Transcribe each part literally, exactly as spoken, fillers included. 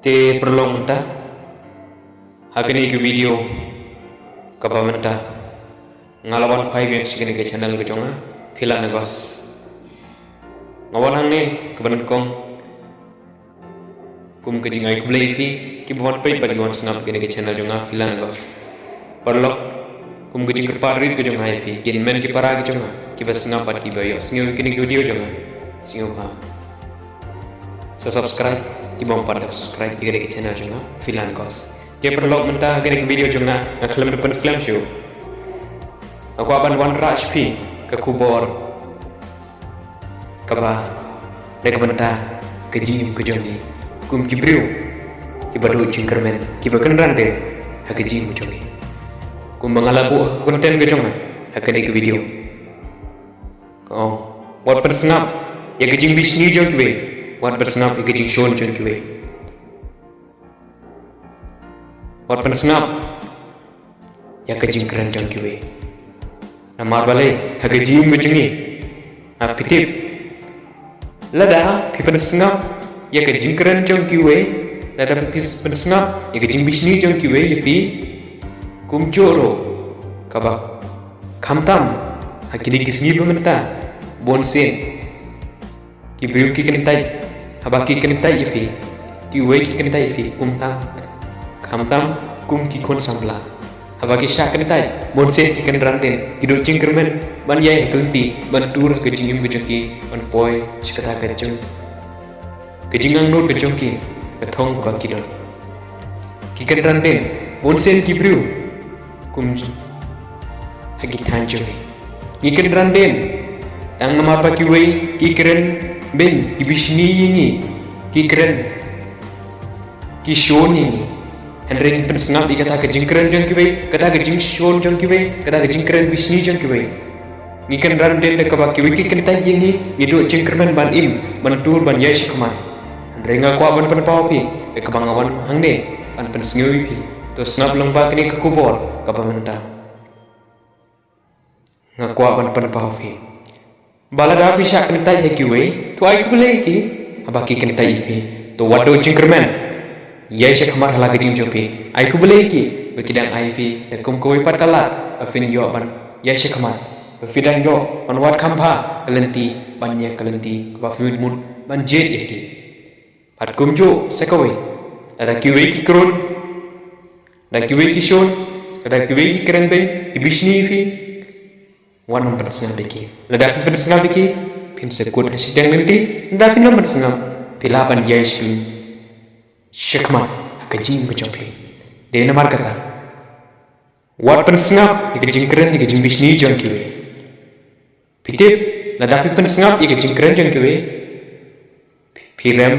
Te paralok mynta, ha kane ka video kaba mynta nga la wan phai biang sha kane ka channel ka jong nga, Philan Agos. Nga wan hangne kaba nyngkong kum ka jingai khublei ïa phi kiba wan peit bad wan sngap kane ka channel jong nga, Philan Agos. Paralok, kum ka jingkyrpad rit ka jong nga ïa phi, ki hynmen ki para ka jong nga kiba sngap bad kiba ïohsngew ïa kane ka video jong nga, sngewbha sa subscribe, kiba ym pat subscribe ïa kane ka channel jong nga, Philan Agos. Te paralok, mynta ha kane ka video jong nga, nga khlem da pynskhem shuh, nga kwah ban wanrah sha phi ka khubor kaba na ka bynta ka jingim ka jong ngi kum ki briew kiba duh jingkyrmen, kiba kynran dien ha ka jingim ka jong ngi. Kumba nga la buh ha ka content ka jong nga ha kane ka video, ka ong, wat pynsngap ïa ka jingbishni jong kiwei, wat pynsngap ïa ka jingshun jong kiwei, wat pynsngap ïa ka jingkren jong kiwei. Namar balei, ha ka jingim ka jong ngi, ha, phi tip, lada phi pynsngap ïa ka jingkren jong kiwei, lada phi pynsngap ïa ka jingbishni jong kiwei ïa phi, kumjuh ruh, kaba khamtam ha kine ki sngi ba mynta, bunsien ki briew ki kyntait, haba ki kyntait ïa phi, kiwei ki kyntait ïa phi kumta, khamtam kum ki khun samla. Haba ki shah kyntait, bunsien ki kynran dien, ki duh jingkyrmen ban ïaid ha ka lynti, ban tur ha ka jingim ka jong ki, ban poi sha kata ka jing, ka jingangnud ka jong ki, ka thong kaba ki don. Ki kynran dien, bunsien ki briew kum ha ki thaiñ jong ngi, ngi kynran dien. Tang namar ba kiwei ki kren beiñ, ki bishni ïa ngi, ki kren, ki shun ïa ngi. Hynrei ngi pynsngap ïa kata ka jingkren jong kiwei, kata ka jingshun jong kiwei, kata ka jingkren bishni jong kiwei. Ngi kynran dien da kaba kiwei ki kyntait ïa ngi, ngi duh jingkyrmen ban im, ban tur, ban ïaid shakhmat. Hynrei nga kwah ban pynpaw ïa phi da kaba nga wan hangne ban pynsngew ïa phi. To sngap lyngba kane ka khubor kaba mynta. Nga kwah ban pynpaw ïa phi ba lada phi shah kyntait ïa kiwei, to ai khublei ïa ki, haba ki kyntait ïa phi. To wat duh jingkyrmen, ïaid shakhmat ha la ka jingim jong phi. Ai khublei ïa ki ba ki dang ai ïa phi da kum kawei pat ka lad ba phin ïoh ban ïaid shakhmat, ba phi dang ïoh ban wad kham bha ka lynti, ban ïaid ka lynti kaba phi mut ban jied ïa ki. Bad kumjuh sa kawei, lada kiwei ki kren, lada kiwei ki shun, lada kiwei ki kren beiñ, ki bishni ïa phi, wat nym pynsngap ïa ki. Lada phi pynsngap ïa ki, phin sa kut ha shiteng lynti. Lada phi nym pynsngap, phi lah ban ïaid sha, shakhmat ha ka jingim ka jong phi. Dei namar kata, wat pynsngap ïa ka jingkren, ïa ka jingbishni jong kiwei. Phi tip, lada phi pynsngap ïa ka jingkren jong kiwei, phi rem,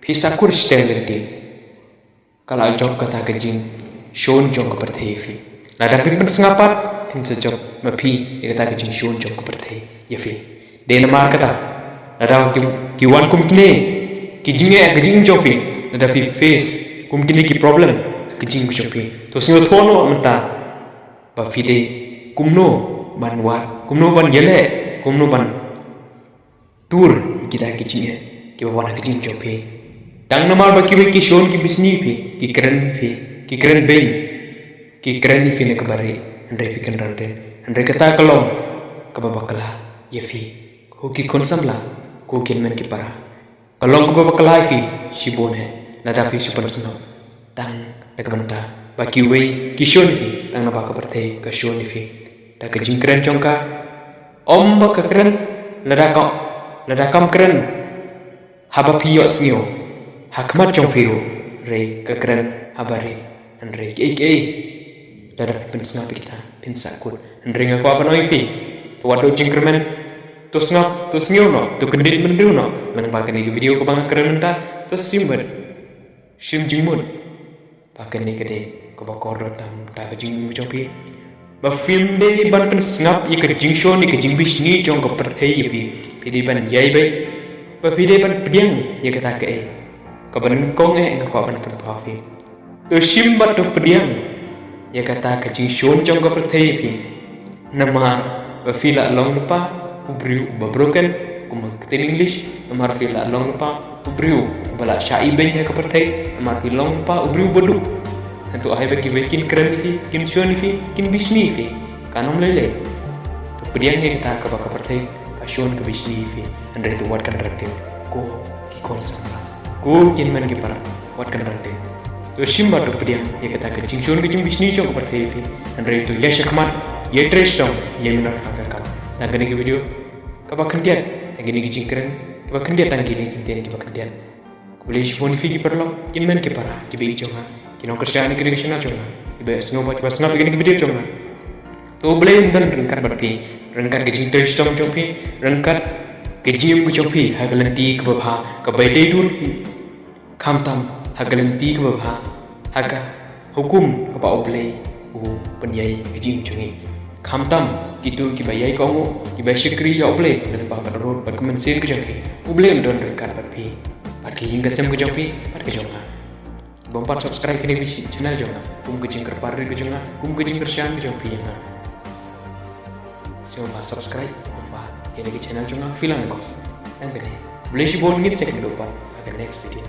phi sa kut shiteng lynti. Ka la jop kata ka jingshun jong ka pyrthei ïa phi. Lada phi pynsngap pat, phin sa jop ma phi ïa kata ka jingshun jong ka pyrthei ïa phi. Dei namar kata, lada ki, ki wan kum kine ki jingeh ha ka jingim jong phi, lada phi face kum kine ki problem ha ka jingim jong phi, to sngewthuh noh mynta ba phi dei kumno ban wad, kumno ban ïaleh, kumno ban tur ïa kita ki jingeh kiba wan ha ka jingim jong phi. Tang namar ba kiwei ki shun, ki bishni ïa phi, ki kren ïa phi, ki kren beiñ, ki kren ïa phi na kaba rieh, hynrei phi kynran dien. Hynrei kata ka long kaba bakla ïa phi, ko ki khun samla, ko ki hynmen ki para. Ka long kaba bakla ïa phi shibun eh, lada phi shu pynsngap tang na ka bynta ba kiwei ki shun ïa phi, tang naba ka pyrthei ka shun ïa phi da ka jingkren jong ka. Ym ba ka kren, lada ka, lada kam kren haba phi ïohsngew ha khmat jong phi ruh, hynrei ka kren haba rieh. Hynrei kiei kiei, lada phi pynsngap ïa kita, phin sa kut. Hynrei nga kwah ban ong ïa phi, to wat duh jingkyrmen. To sngap, to sngew noh, to kyndit bynriew noh lyngba kane ka video kaba nga kren mynta. To shim bad, shim jingmut ba kane ka dei kaba kordor tam ha ka jingim jong phi, ba phim dei ban pynsngap ïa ka jingshun, ïa ka jingbishni jong ka pyrthei ïa phi. Phi dei ban ïai beit, ba phi dei ban pdiang ïa kata kaei kaba nyngkong eh nga kwah ban pynpaw ïa phi. To shim bad to pdiang ïa kata ka jingshun jong ka pyrthei ïa phi. Namar ba phi la long lypa u briew uba broken, kum ha ka ktien English, namar phi la long lypa u briew ba la shah ibeiñ ha ka pyrthei, namar phi long pat u briew ba duk. Hynrei haba kiwei kin kren ïa phi, kin shun ïa phi, kin bishni ïa phi, kan ym lei lei. To pdiang ïa kata kaba ka pyrthei ka shun ka bishni ïa phi, hynrei to wat kan rang dien. Ko ki khun samla, ko ki hynmen ki para, wat kan rang dien. To shim bad to pdiang ïa kata ka jingshun ka jingbishni jong ka pyrthei ïa phi, hynrei to ïa shakhmat, ïa trei shitom, ïa minot ha ka kam. Tang kane ka video kaba khyndiat, tang kine ki jingkren kiba khyndiat, tang kine ki ktien kiba khyndiat. Khublei shibun ïa phi ki paralok, ki hynmen ki para, kiba ïeit jong nga, ki nongkyrshan ïa kane ka channel jong nga, kiba sngewbha, kiba sngap ïa kane ka video jong nga. To U Blei un don ryngkat bad phi, ryngkat ka jingtrei shitom jong phi, ryngkat ka jingim ka jong phi ha ka lynti kaba bha, kaba dei dur, khamtam ha ka lynti kaba bha, ha ka hukum kaba U Blei u pynïaid ka jingim jong ngi. Khamtam kito kiba ïai kohnguh, kiba shakri ïa U Blei lyngba ka dohnud bad ka mynsiem ka jong ki. U Blei un don ryngkat bad phi, bad ka ïing ka sem ka jong phi bad ka jong nga. Bym pat subscribe kane ka channel jong nga, kum ka jingkyrpad rit ka jong nga, kum ka jingkyrshan ka jong phi ïa nga. Sngewbha subscribe, bad kane ka channel jong nga Philan Kos. Tang kane. Khublei shibun, ngin sa ïakynduh pat ha ka next video.